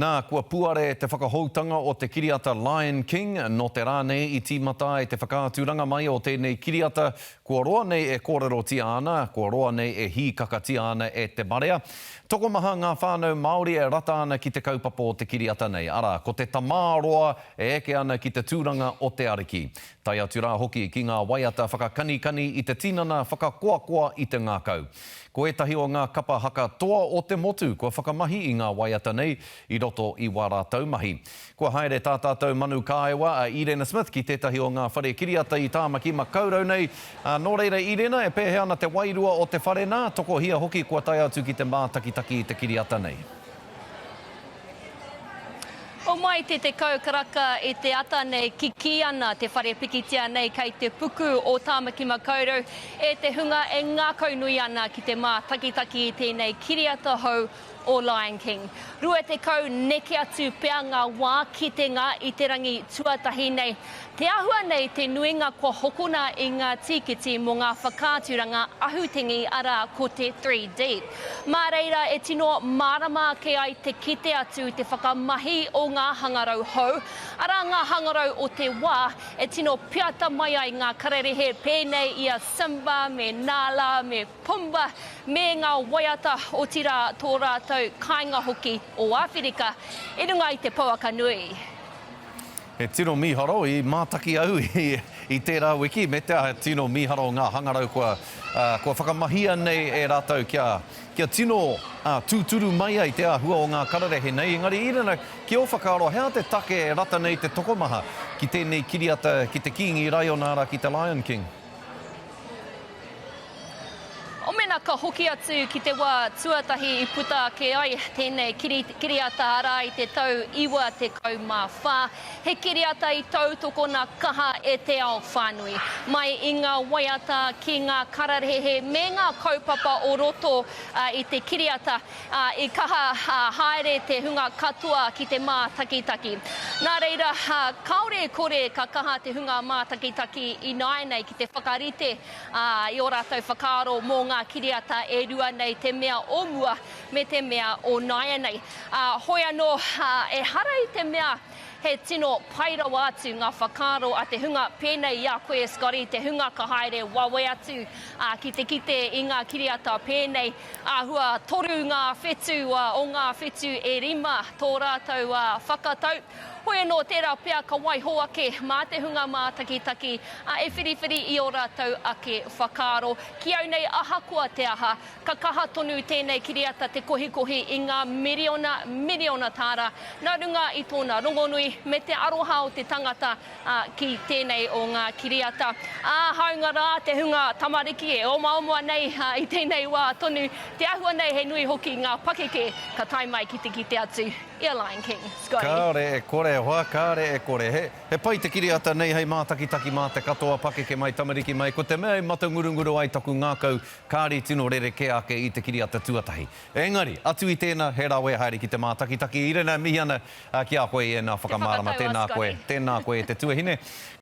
Nā, kua puare te whakahoutanga o te kiriata Lion King, nō te rā nei i tīmata ai te whakaaturanga mai o tēnei kiriata kua roa nei e kōrerotia ana, kua roa nei e hīkakatia ana e te marea. Tokomaha ngā whānau Māori e rata ana ki te kaupapa o te kiriata nei, arā, ko te tamāroa e eke ana ki te tūranga o te ariki. Tae atu rā hoki ki ngā waiata whakakanikani i te tinana, whakakoakoa i te ngākau. Ko ētahi o ngā kapa haka toa o te motu kua whakamahi i ngā waiata nei i roto i wā rātou mahi. Kua haere tā tātou manu kāewa a Irena Smith ki tētahi o ngā whare kiriata i Tāmaki Makaurau nei, ā, nō reira Irena, e pēhea ana te wairua o te whare nā, tokohia hoki kua tae atu ki te mātakitaki i te kiriata nei? Homai te 10 karaka i te ata nei, kikī ana te whare pikitia nei kei te puku o Tāmaki Makaurau e te hunga e ngākaunui ana ki te mātakitaki i tēnei kiriata hou o Lion King. 20 neke atu pea ngā wā kitenga i te rangi tuatahi nei. Te āhua nei te nuinga kua hokona i ngā tīkiti mō ngā whakaaturanga ahutengi arā ko te 3D. Mā reira e tino mārama ake ai te kite atu i te whakamahi o ngā hangarau hou, arā ngā hangarau o te wā e tino piata mai ai ngā kararehe pēnei i a Simba me Nala me Pumba me ngā waiata otirā tō rātou kāinga hoki o Āwherika i runga i te pouaka nui. He tino mīharo, i mātaki au i tērā wiki, me te aha, tino mīharo ngā hangarau kua, kua whakamahia nei e rātou kia, kia tino tūturu mai ai te āhua o ngā kararehe nei. Engari, Irina, ki ō whakaaro, he aha te take e rata nei te tokomaha ki tēnei kiriata ki te Kīngi Raiona arā ki te Lion King? O mena ka hoki atu ki te wā tuatahi i puta ake ai tēnei kiriata arā i te tau 94, he kiriata i tautokona kaha e te ao whānui. Mai i ngā waiata ki ngā kararehe me ngā kaupapa o roto i te kiriata, i kaha haere te hunga katoa ki te mātakitaki. Nā reira, kāore e kore ka kaha te hunga mātakitaki ināianei ki te whakarite ā, i ō rātou whakaaro mō ngā kiriata e rua nei, te mea o mua me te mea o nāianei. Ā, hoi anō, ā, ehara i te mea he tino pai rawa atu ngā whakaaro a te hunga pēnei i a koe, Scotty, te hunga ka haere wawe atu, ā, ki te kite i ngā kiriata pēnei, āhua toru ngā whetū, ā, o ngā whetū e rima tō rātou, ā, whakatau. Hoi anō, tērā pea ka waiho ake mā te hunga mātakitaki e whiriwhiri i ō rātou ake whakaaro. Ki au nei, ahakoa te aha, ka kaha tonu tēnei kiriata te kohikohi i ngā miriona, miriona tāra nā runga i tōna rongonui me te aroha o te tangata ki tēnei o ngā kiriata. Ā, hāunga rā te hunga tamariki e omaoma nei i tēnei wā tonu, te āhua nei he nui hoki ngā pakeke ka tae mai ki te kite atu. I a Lion King. Scotty. Kāore e kore, e hoa, kāre e kore. He, he pai te kiriata nei hei mātakitaki mā te katoa, pakeke mai, tamariki mai. Ko te mea i matangurunguru ai taku ngākau, kāre i tino rerekē ake i te kiriata tuatahi. Engari, atu i tēnā, he rawe haere ki te mātakitaki. Irena, e mihi ana ki a koe i ēnā Te whakamārama. whakatau a Tēnā koe, Scotty. tēnā koe e te tuahine.